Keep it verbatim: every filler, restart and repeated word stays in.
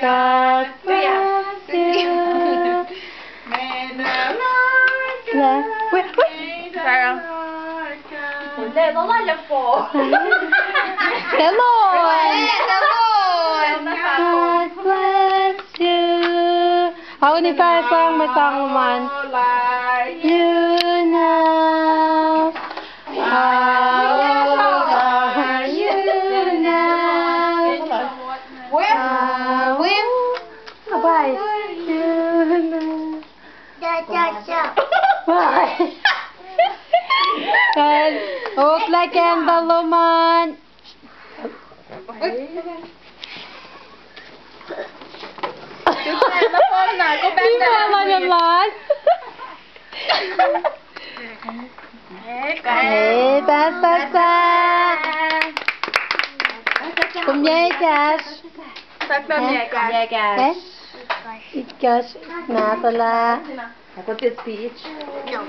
God bless you. May the Lord bless you. Sarah. The Lord. God bless you. Auni fahsr sang mwe sang lom an. You now. How are you now? Bye. Bye. And hoplah candle lom an. Go back there. Hey, pass, pass, pass. Kom yac ekahsr. Kom yac ekahsr. Eh? Ekahsr. Mahtuhlah. Ako tis speech. No.